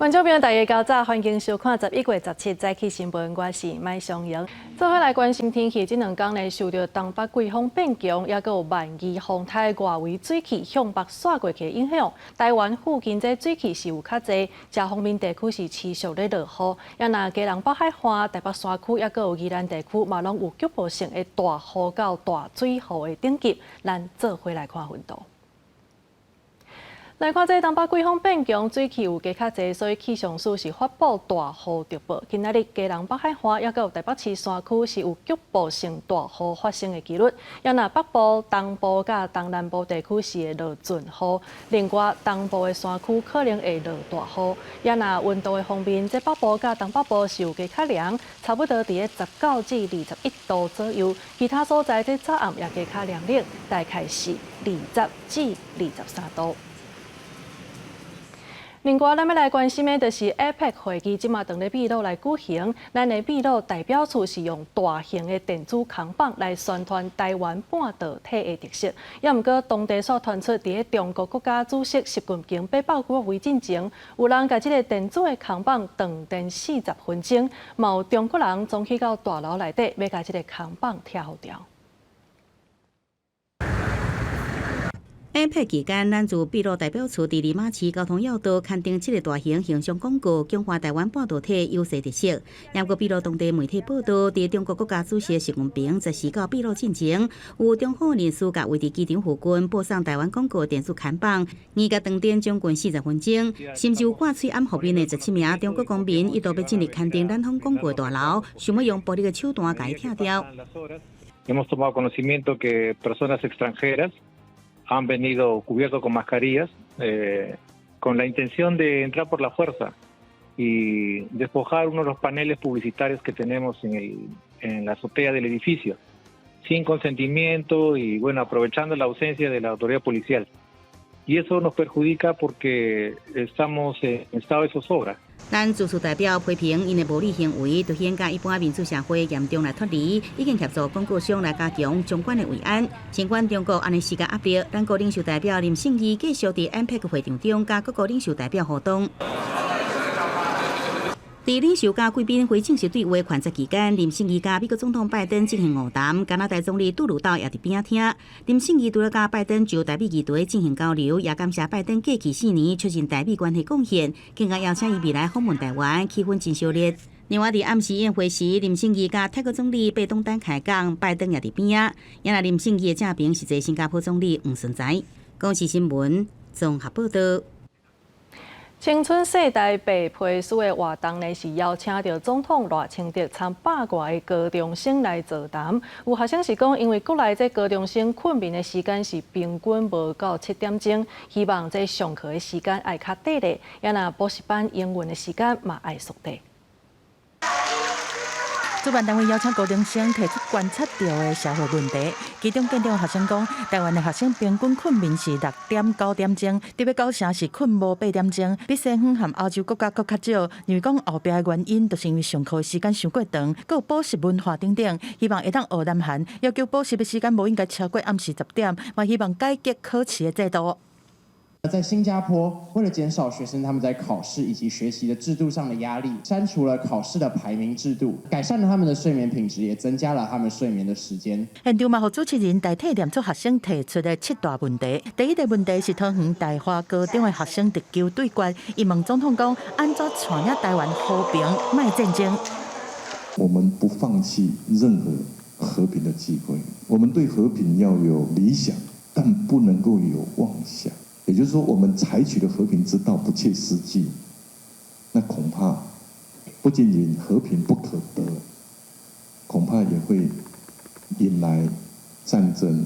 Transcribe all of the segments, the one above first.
觀眾朋友，大家較早，歡迎收看11月17早起新聞，我是麥尚瑩。做伙來關心天氣，這兩工呢，受著東北季風變強，抑閣有萬二風台外圍水汽向北徙過去的影響，台灣附近這水汽是有較濟，遮方面地區是持續咧落雨。抑若基隆北海岸、台北山區，抑閣有宜蘭地區，嘛攏有局部性的大雨到大水雨的等級。咱做伙來看溫度。來看這東北季風變強，水汽有加較濟，所以氣象署是發布大雨特報。今仔日基隆北海岸抑閣有台北市山區是有局部性大雨發生的幾率。抑若北部、東部佮東南部地區是會落陣雨，另外東部的山區可能會落大雨。抑若溫度的方面，這北部佮東北部是有加較涼，差不多佇咧19至21度左右。其他所在這早暗也加較涼冷，大概是20至23度。另外，咱欲來關心的，就是 APEC 會議，這馬佇咧秘魯來舉行。咱的秘魯代表處是用大型的電子扛棒來宣傳台灣半導體的特色。也毋過，當地煞傳出佇咧中國國家主席習近平欲赴國會進前，有人共這个電子的扛棒斷電四十分鐘，嘛有中國人衝去到大樓內底，欲共這个扛棒拆予掉。 APEC 期間，咱駐秘魯代表處佇利馬市交通要道刊登這个大型形象廣告，強化台灣半導體優勢特色。毋過秘魯當地媒體報道，佇中國國家主席習近平十四到秘魯進前，有中方人士共位佇機場附近播送台灣廣告電子看板，硬共斷電將近四十分鐘，甚至有掛喙罨予面的17名中國公民一度欲進入刊登咱方廣告大樓，想欲用暴力的手段共伊拆掉。 Hemos tomado conocimiento que personas extranjeras han venido cubiertos con mascarillas con la intención de entrar por la fuerza y despojar uno de los paneles publicitarios que tenemos en la azotea del edificio, sin consentimiento y, bueno, aprovechando la ausencia de la autoridad policial. Y eso nos perjudica porque estamos en estado de zozobra. 咱駐處代表批評𪜶的無理行為，凸顯佮一般民主社會嚴重來脫離，已經協助廣告商來加強場館的維安。儘管中國按呢施加壓力，咱國領袖代表林勝義繼續佇 APEC 會場中佮各國領袖代表互動。佇領袖佮貴賓非正式對話環節期間，林勝義佮美國總統拜登進行會談，加拿大總理杜魯道也佇邊仔聽。林勝義除了佮拜登就台美議題進行交流，也感謝拜登過去4年促進台美關係貢獻，更加邀請伊未來訪問台灣，氣氛真燒熱。另外，佇暗時宴會時，林勝義佮泰國總理貝東丹開講，拜登也佇邊仔。也若林勝義的正爿是坐新加坡總理黃循財。公視新聞綜合報道。青春世代白皮書的活動呢，是邀請著總統賴清德參百外个高中生來座談。有學生是講，因為國內這高中生睏眠的時間是平均無夠7點鐘，希望這上課的時間愛較短咧，也若補習班英文的時間嘛愛縮短。主辦單位邀請高中生提出觀察著的社會問題，其中現場學生講，台灣的學生平均睏眠是6點九點鐘，佇欲九城是睏無8點鐘，比西方和歐洲國家閣較少。認為講後壁的原因，就是因為上課時間傷過長，閣有補習文化等等。希望會當學南韓，要求補習的時間無應該超過暗時10點，嘛希望改革考試的制度。在新加坡，為了減少學生他們在考試以及學習的制度上的壓力，刪除了考試的排名制度，改善了他們的睡眠品質，也增加了他們睡眠的時間。現場嘛，予主持人代替念出學生提出的七大問題。第一個問題是桃園大華高中的學生直球對決，伊問總統講，按怎帶領台灣和平，莫戰爭？我們不放棄任何和平的機會，我們對和平要有理想，但不能夠有妄想。也就是說，我們採取的和平之道不切實際，那恐怕不僅僅和平不可得，恐怕也會引來戰爭。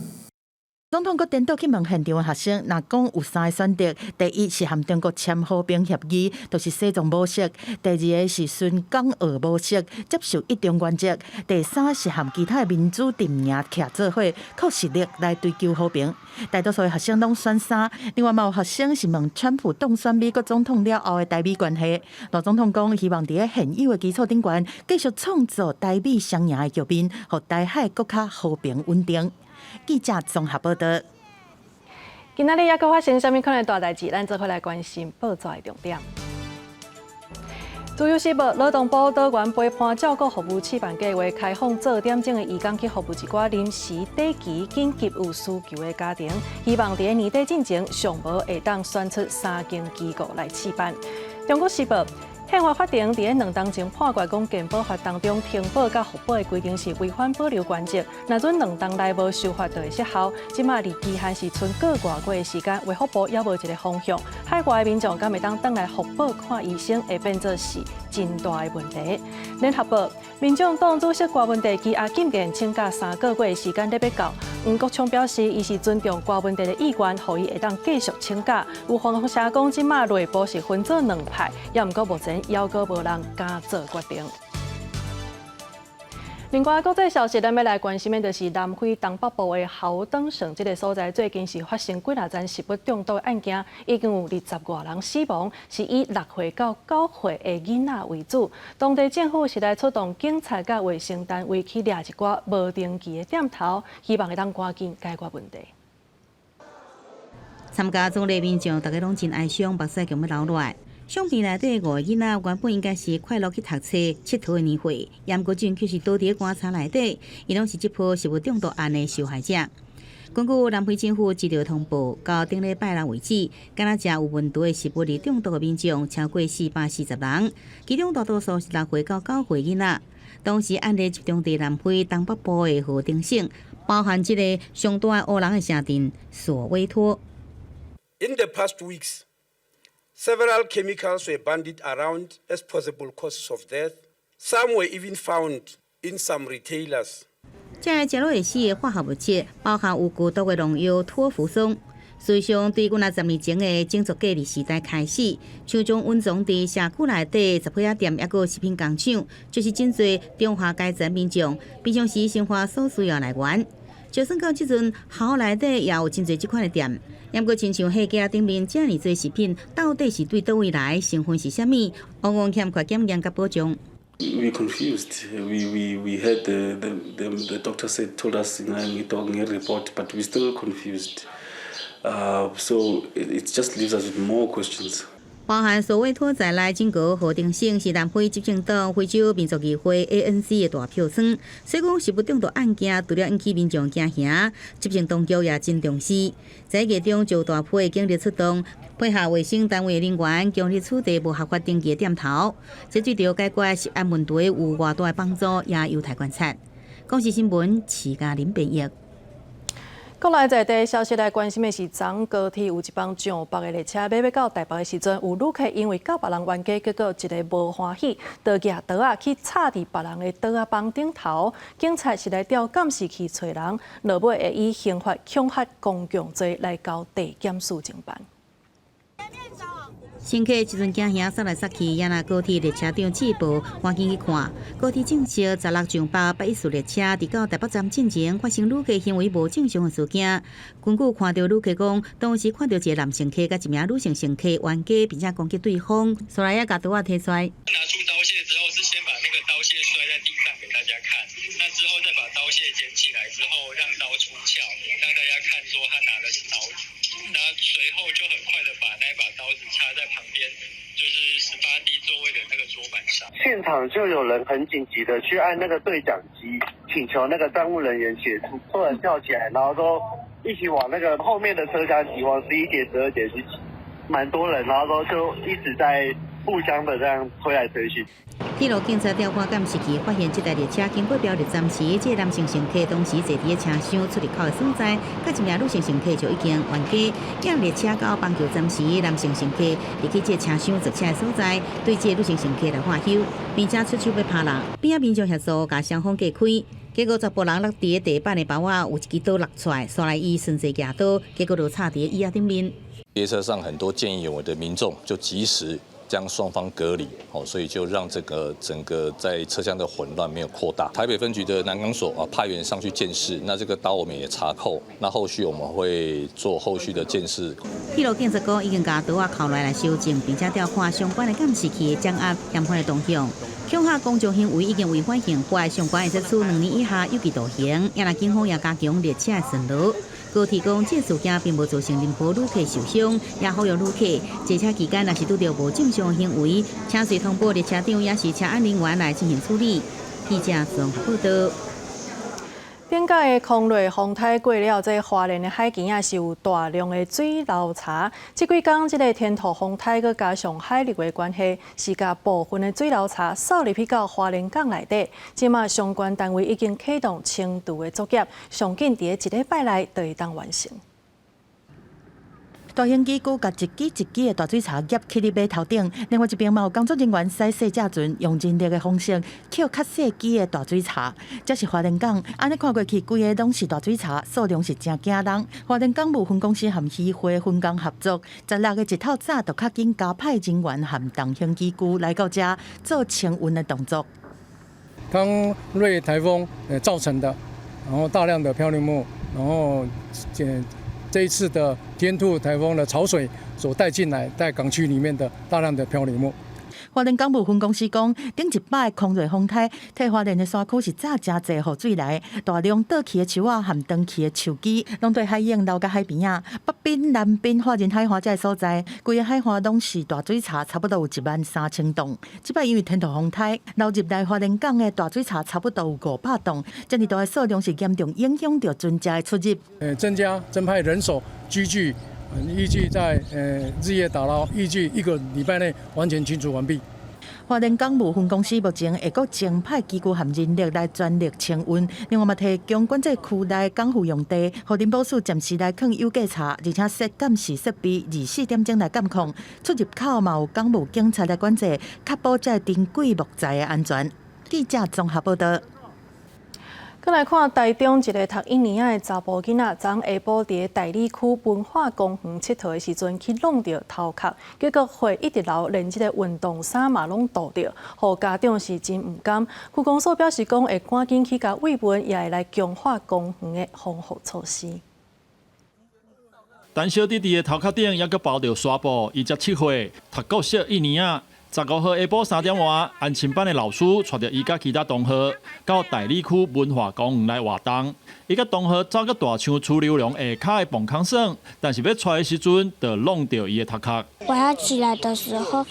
總統閣顛倒去問現場的學生，若講有三个選擇，第一是和中國簽和平協議，就是西藏模式；第二个是循港澳模式，接受一中原則；第三是和其他的民主陣營徛做伙，靠實力來追求和平。大多數的學生攏選三，另外嘛有學生是問川普當選美國總統了後的台美關係。賴總統講，希望佇咧現有的基礎頂懸，繼續創造台美雙贏的局面，予台海閣較和平穩定。記者綜合報道。今仔日猶閣發生啥物款的大代誌？咱做伙來關心報紙的重點。自由時報，勞動部多元陪伴照顧服務試辦計劃開放做點鐘的移工去服務一寡臨時短期緊急有需求的家庭，希望佇年底進前上無會當選出三間機構來試辦。中國時報，憲法法庭佇咧兩冬前判決講，健保法當中停保佮復保的規定是違反保留原則。若準兩冬內無修法就會失效。這馬離期限是賰個外月的時間，衛福部猶無一个方向。海外的民眾敢會當轉來復保看醫生，會變做是真大的問題。聯合報，民眾黨主席郭文帝羈押禁見請假3個月的時間咧欲到。黃國昌表示，伊是尊重郭文帝的意願，予伊會當繼續請假。有風聲講，這馬內部是分做兩派，猶毋過目前猶閣無人敢做決定。另外，國際消息，咱欲來關心的就是南非東北部的豪登省這个所在，最近是發生幾若宗食物中毒的案件，已經有二十外人死亡，是以6歲到9歲的囡仔為主。當地政府是來出動警察佮衛生單位去掠一寡無登記的店頭，希望會當趕緊解決問題。參加葬禮民眾，大家攏真哀傷，目屎強欲流落來。相片內底五个囡仔原本應該是快樂去讀冊、𨑨迌的年歲，毋過這陣卻是倒佇棺材內底，𪜶攏是這波食物中毒案的受害者。根據南非政府接到通報，到頂禮拜六為止，敢若食有問題的食物而中毒的民眾超過440人，其中大多數是6歲到9歲囡仔。當時案例集中佇南非東北部的豪登省，包含這個上大的烏人的城鎮索威托。 In the past weeks, several chemicals were bandied around as possible causes of death. Some were even found in some retailers. 這个食落會死的化學物質，包含有劇毒的農藥托福酸。事實上，對幾若十年前的種族隔離時代開始，像種隱藏佇社區內底雜貨仔店，抑閣食品工廠，就是真濟中下階層民眾平常時生活所需要來源。就算到這陣，校內底也有真濟這款的店。毋過，親像貨架頂面遮爾濟食品，到底是對佗位來，成分是啥物？往往欠缺檢驗佮保障。 We confused. We heard the doctor said told us in a report, but we still confused. So it just leaves us with more questions. 包含索威托在內，整個豪登省是南非執政黨非洲民族議會 ANC 的大票倉，所以講食物中毒案件除了引起民眾驚嚇，執政當局也真重視。在月中就大批警力出動，配合衛生單位人員，強力取締無合法登記的店頭。這對著解決食安問題有偌大的幫助，也有待觀察。公視新聞，徐嘉玲編譯。國內在地消息來關心的是，昨高鐵有一班上北的列車，欲欲到台北的時陣，有旅客因為佮別人冤家，結果一个無歡喜，就舉刀仔去插佇別人的桌仔枋頂頭。警察是來調監視器揣人，落尾會以刑法恐嚇公共罪來交地檢署偵辦。乘客一陣驚嚇，殺來殺去，也若高鐵列車長接報，趕緊去看。高鐵正式16上北814列車，佇到台北站進前發生旅客行為無正常的事件。根據看著旅客講，當時看著一个男乘客佮一名女性乘客冤家，並且攻擊對方，後來也共刀仔提出來。拿出刀械之後，是先把那個刀械摔在地上給大家看，那之後再把刀械撿起來之後，讓刀出鞘，讓大家看說他拿的是刀子。那隨後就很快的把那把刀子插在旁邊，就是18D 座位的那個桌板上。現場就有人很緊急的去按那個對講機，請求那個站務人員協助，突然跳起來，然後都一起往那個後面的車廂擠，往11節、12節去擠，蠻多人，然後都就一直在互相的這樣推來推去。鐵路警察調看監視器，發現這台列車經過標入站時，這个男性乘客當時坐佇個車廂出入口的所在，佮一名女性乘客就已經冤家。當列車到板橋站時，男性乘客入去這个車廂坐車的所在，對這个女性乘客來喝搝，並且出手欲拍人。邊仔民眾協助共雙方隔開，結果查埔人落佇個地板的包仔有一支刀落出來，紲來伊順勢舉刀，結果就插佇個椅仔頂面。列車上很多見義勇為的民眾就及時將雙方隔離，所以就讓這個整個在車廂的混亂沒有擴大。台北分局的南港所啊派員上去鑑識，那這個刀我們也查扣，那後續我們會做後續的鑑識。鐵路警察講已經共刀仔扣落來來搜證，並且調看相關的監視器掌握嫌犯的動向。恐嚇公眾行為已經違反刑法，上懸會使處2年以下有期徒刑。也若警方也加強列車巡邏。高鐵講，這事件並無造成任何旅客受傷，也呼籲旅客坐車期間若是拄著無正常行為，請隨通報列車長，抑是車安人員來進行處理。記者綜合報道。頂屆的空瑞風颱過了，這花蓮的海墘仔是有大量的水流柴。這幾工這个天兔風颱閣加上海流的關係，是共部分的水流柴掃入去到花蓮港內底。這馬相關單位已經啟動清除的作業，上緊佇一禮拜內就會當完成。大型機具共一支一支的大水柴夾起佇碼頭頂，另外一邊嘛有工作人員駛細隻船，用人力的方式抾較細支的大水柴。這是花蓮港，按呢看過去，規个攏是大水柴，數量是誠驚人。花蓮港務分公司和漁會分工合作，16日一透早就較緊加派人員和重型機具來到遮做清運的動作。康瑞颱風造成的，然後大量的漂流木，然後這一次的天兔颱風的潮水所帶進來，在港區裡面的大量的漂流木。花蓮港務分公司講，頂一擺空瑞風颱，替花蓮的山區是早誠濟雨水來，大量倒去的樹仔和斷去的樹枝，攏對海湧流到海邊仔。北濱、南濱、花蓮海岸這个所在，規个海岸攏是大水柴，差不多有1萬3千棟。這擺因為天兔風颱，流入來花蓮港的大水柴差不多有500棟，這麼大的數量是嚴重影響著船隻的出入。增加增派人手，機具，預計在日夜打撈，預計一個禮拜內完全清除完畢。花蓮港務分公司目前會閣增派機具和人力來全力清運，另外嘛提供管制區內港府用地，予林保署暫時來囥油價差，而且設監視設備24點鐘來監控，出入口嘛有港務警察來管制，確保這珍貴木材的安全。記者綜合報道。閣來看台中一个讀一年仔的查埔囡仔，昨下晡佇大里區文化公園𨑨迌的時陣，去挵著頭殼，結果血一直流，連這个運動衫嘛攏塗著，予家長是真毋甘。區公所表示講，會趕緊去共慰問，也會來強化公園的防護措施。陳小弟弟的頭殼頂猶閣包著紗布，伊才7歲，讀國小一年仔。15號下晡3點外，安親班的老師帶著伊佮其他同學到大里區文化公園來活動。伊佮同學走到大樹溜龍下跤的磅空耍，但是欲跙的時陣，就挵著伊的頭殼。我要起來的時候，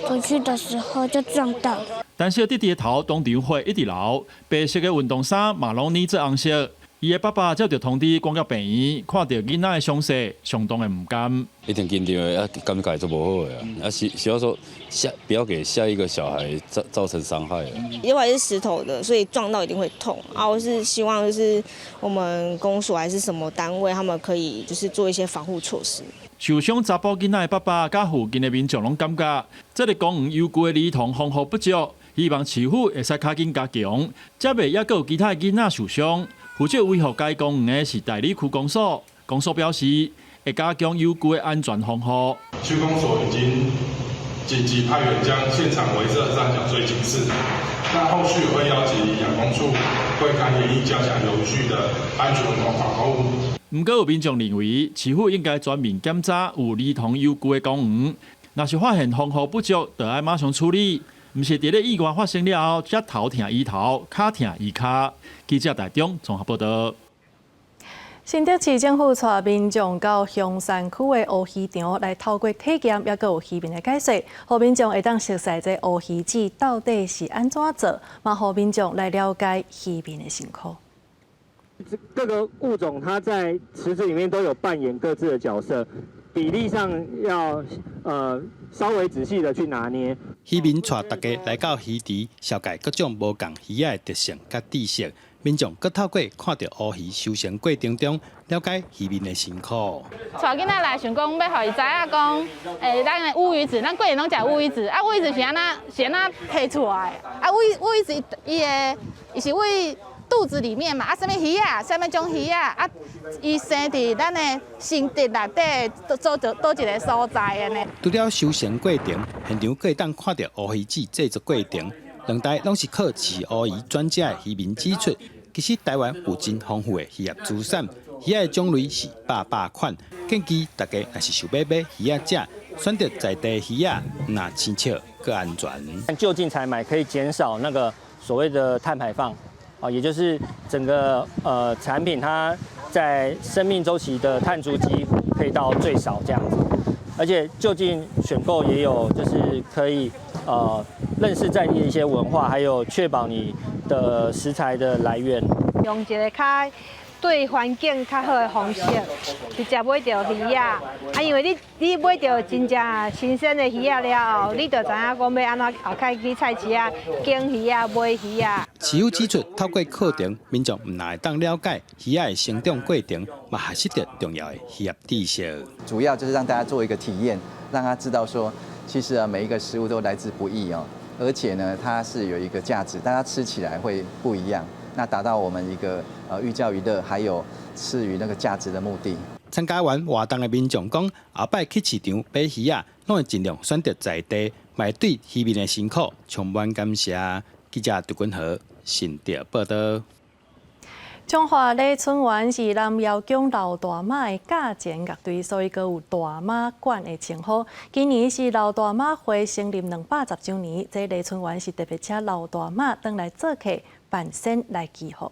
出去的時候就撞到。陳小弟弟的頭當場血一直流，白色的運動衫嘛攏染做紅色。伊的爸爸接著通知趕到病院，看著囡仔的傷勢，相當的毋甘。一定緊張的，啊，感覺足無好的啊，啊，希希望說下不要給下一個小孩造成傷害。因為是石頭的，所以撞到一定會痛。啊，我是希望就是我們公所還是什麼單位，他們可以就是做一些防護措施。受傷查埔囡仔的爸爸佮附近的民眾攏感覺，這个公園遊具的兒童防護不足，希望市府會使較緊加強，才袂猶閣有其他的囡仔受傷。負責維護該公園的是大里區公所，公所表示會加強遊具的安全防護。區公所已經緊急派員將現場圍設三角錐警示，那後續會邀集養工處會勘研議加強遊具的安全防護。毋過有民眾認為，市府應該全面檢查有兒童遊具的公園，若是發現防護不足，就愛馬上處理。毋是佇咧意外發生了後，才頭疼醫頭，跤疼醫跤。記者台中綜合報道。新竹市政府帶民眾到香山區的烏魚場來透過體驗，猶閣有漁民的解說，予民眾會當熟悉這烏魚子到底是按怎做，嘛予民眾來了解漁民的辛苦。各個物種，它在池子裡面都有扮演各自的角色，比例上要稍微仔細的去拿捏。漁民帶大家來到魚池，紹介各種無仝魚仔的特性佮知識。民眾閣透過看著烏魚收成過程中，了解漁民的辛苦。帶囡仔來，想講欲予伊知影講，咱的烏魚子，咱過年攏食烏魚子，啊，烏魚子是按怎是按怎提出來？啊，烏魚子伊是佇肚子裡面嘛，啊，啥物魚仔，啥物種魚仔，啊，伊生佇咱的身體內底，佗佗一个所在按呢。除了收成過程，現場閣會當看著烏魚子製作過程，兩台攏是靠飼烏魚專家的漁民指出，其實台灣有真豐富的漁業資產，魚仔的種類是百百款。建議大家若是想欲買魚仔食，選擇在地魚仔，若親切閣安全。就近採買可以減少那個所謂的碳排放，啊，也就是整個產品它在生命週期的碳足跡可以到最少這樣子。而且就近選購也有，就是可以認識在地的一些文化，還有確保你的食材的來源。用一个較對環境較好的方式，直接買著魚仔。啊，因為你買著真正新鮮的魚仔了後，你就知影講欲按怎後擺去菜市仔揀魚仔、買魚仔。師傅指出，透過課程，民眾毋但會當了解魚仔的成長過程，嘛學習著重要的漁業知識。主要就是讓大家做一個體驗，讓他知道說，其實啊每一個食物都來之不易哦，而且呢它是有一個價值，大家吃起來會不一樣。那達到我們一個寓教於樂，還有賜予那個價值的目的。參加完活動的民眾講，後擺去市場買魚仔，攏會盡量選擇在地，嘛會對漁民的辛苦充滿感謝。記者杜君和新竹報道。彰化麗春園是南瑤宮老大媽的駕前樂隊，所以閣有大媽館的稱呼。今年是老大媽會成立210週年，這麗春園是特別請老大媽轉來做客，扮仙來祈福。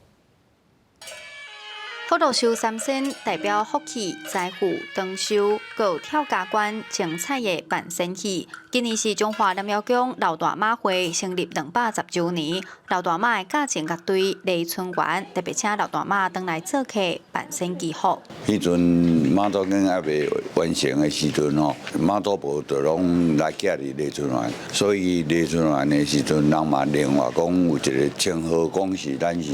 福祿壽三仙代表福氣、財富、長壽，閣有跳加關精彩的扮仙戲。今年是彰化南瑤宮老大媽會成立210週年，老大媽的駕前樂隊麗春園特別請老大媽轉來做客扮仙祈福。彼陣媽祖宮猶未完成的時陣吼，媽祖婆就攏來徛佇麗春園，所以麗春園的時陣，人嘛另外講有一個稱號，講是咱是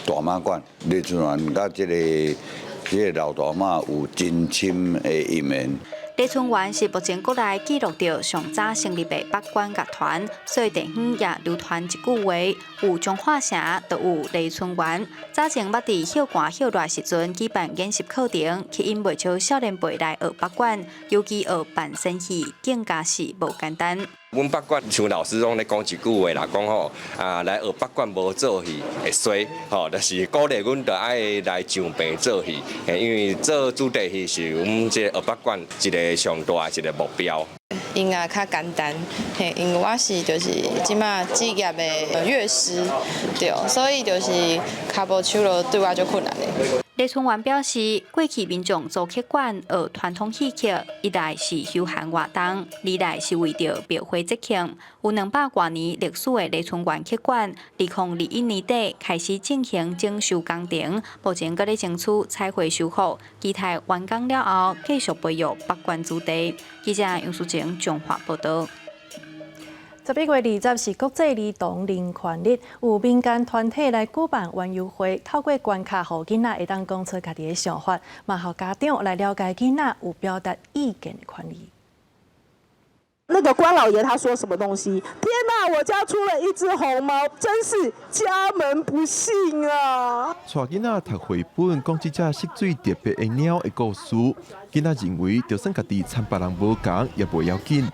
大媽館。麗春園佮這個老大媽有真深的姻緣。麗春園是目前國內記錄著上早成立的北管樂團，所以地方也流傳一句話：有彰化城，就有麗春園。早前捌佇歇寒歇熱時陣舉辦研習課程，吸引袂少少年輩來學北管，尤其學扮仙戲更加是無簡單。阮北管像老師攏咧講一句話啦，講吼啊來學北管無做戲會衰，吼，就是鼓勵阮著愛來上棚做戲，因為做主題戲是阮這個學北管一個上大的一個目標。音樂較簡單，嘿，因為我是就是這馬職業的樂師，對，所以就是跤步手路對我足困難的。麗春園表示，過去民眾組曲館學傳統戲曲，一來是休閒活動，二來是為著廟會節慶。有200外年歷史的麗春園曲館，2021年底開始進行整修工程，目前閣咧爭取彩繪修復，期待完工了後繼續培育北管子弟。記者楊淑靜彰化報道。11月20是國際兒童人權日，有民間團體來舉辦園遊會，透過關卡，予囡仔會當講出家己的想法，嘛予家長來了解囡仔有表達意見的權利。那個關老爺他說什麼東西？天哪，我家出了一隻紅貓，真是家門不幸啊！帶囡仔讀繪本，講這隻色水特別的貓的故事。囡仔認為，就算家己參別人無仝，也袂要緊。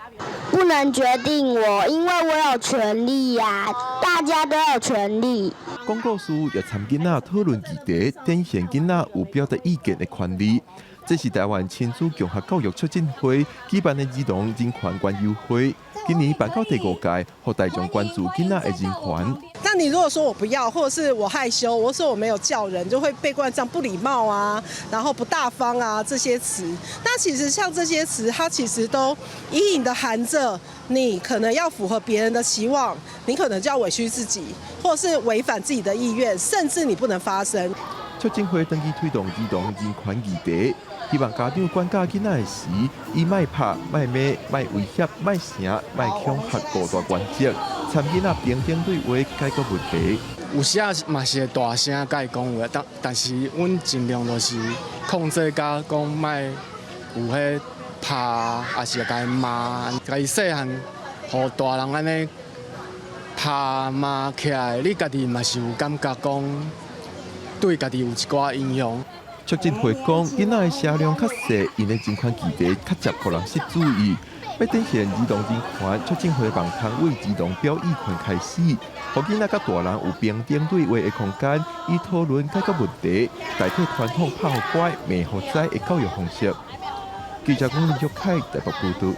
不能決定我，因為我有權利呀，大家都有權利。講故事也參囡仔討論議題，展現囡仔有表達意見的權利。這是台灣親子共學教育促進會舉辦的兒童人權園遊會，今年辦到第五屆，予大眾關注囡仔的人權。那你如果說我不要，或者是我害羞，我說我沒有叫人，就會被冠上不禮貌啊，然後不大方啊這些詞。那其實像這些詞，它其實都隱隱的含着你可能要符合別人的期望，你可能就要委屈自己，或是違反自己的意願，甚至你不能發聲。促進會長期推動兒童人權議題，希望家長管教囡仔的時，以莫拍、莫罵、莫威脅、莫成、莫恐嚇五大原則，參囡仔平等對話解決問題。有時仔嘛是會大聲共伊講話，但是阮盡量就是控制甲講莫有彼拍，抑是共伊罵。家己細漢，予大人按呢拍罵起來，你家己嘛是有感覺講對家己有一寡影響。促進會講，囡仔的聲量較細，𪜶的人權議題較捷予人吸注意。欲展現兒童人權，促進會網通為兒童表意權開始，予囡仔佮大人有平等對話的空間，以討論解決問題，代替傳統拍予乖、罵予知的教育方式。記者龔玉凱台北報導。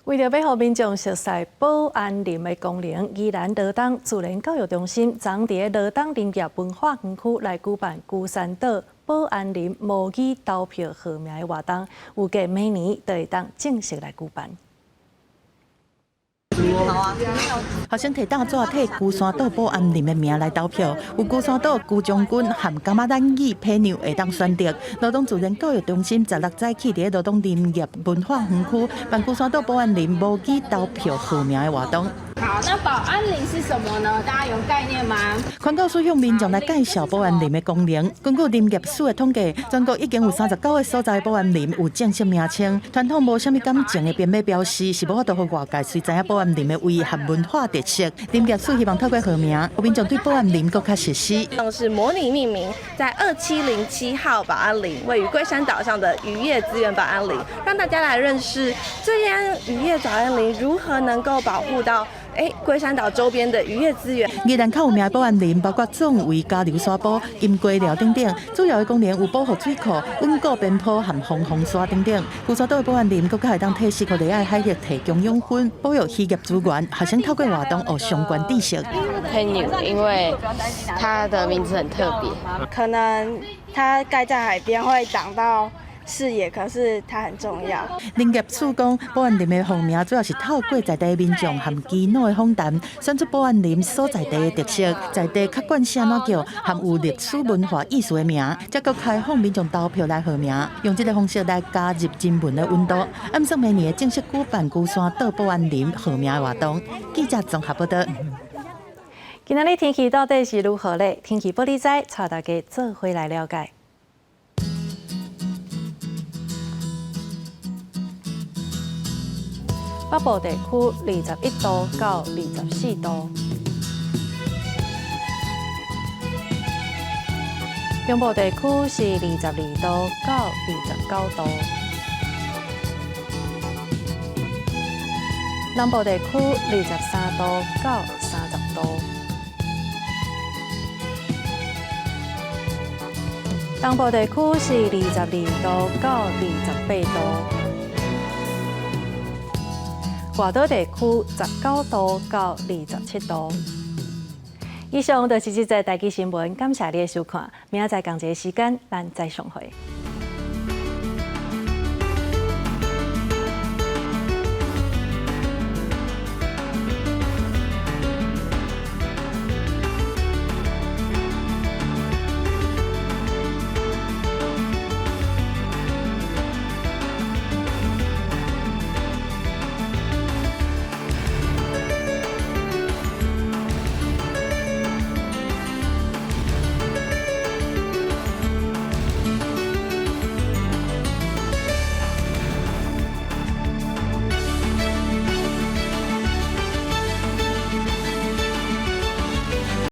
為著欲予民眾熟悉保安林的功能，宜蘭羅東自然教育中心昨佇咧羅東林業文化園區來舉辦龜山島保安林模擬投票號名的活動，預計明年就會當正式來舉辦。學生提擔紙替龜山島保安林的名來投票，有龜山島龜將軍和噶瑪蘭語配娘會當選擇。羅東自然教育中心16早起佇羅東林業文化園區辦龜山島保安林模擬投票號名的活動。好，那保安林是什麼呢？大家有概念嗎？寬教師向民眾來介紹保安林的功能。根據林業署的統計，全國已經有39個所在保安林有正式名稱。傳統無啥物感情的編碼標示，是無法度予外界隨知影保安林的位和文化特色。林業署希望透過號名，民眾對保安林閣較熟悉。是模擬命名，在2707號保安林，位於龜山島上的漁業資源保安林，讓大家來認識這間漁業保安林如何能夠保護到龜山島周邊的漁業資源。宜蘭較有名的保安林包括壯圍、嘉流沙坡、金瓜寮等等，主要的功能有保護水庫、穩固邊坡和防風沙等等。龜山島的保安林閣較會當替西伯利亞海域提供養分，保育漁業資源。學生透過活動學相關知識。佩女，因為它的名字很特別，可能它蓋在海邊會擋到視野，可是它很重要。林業署講，保安林的號名主要是透過在地民眾和耆老的訪談，選出保安林所在地的特色，在地較慣是按怎叫，含有歷史文化意思的名，才閣開放民眾投票來號名，用這個方式來加入人文的溫度。按算明年正式舉辦龜山島保安林號名的活動。記者綜合報導。今仔日天氣到底是如何咧？天氣報你知，帶大家做伙來了解。北部地區21度到24度，中部地區是22度到29度，南部地區23度到30度，東部地區是22度到28度。外島地區19度到27度。以上就是這節台語新聞，感謝你的收看。明仔載仝一个時間，咱再相會。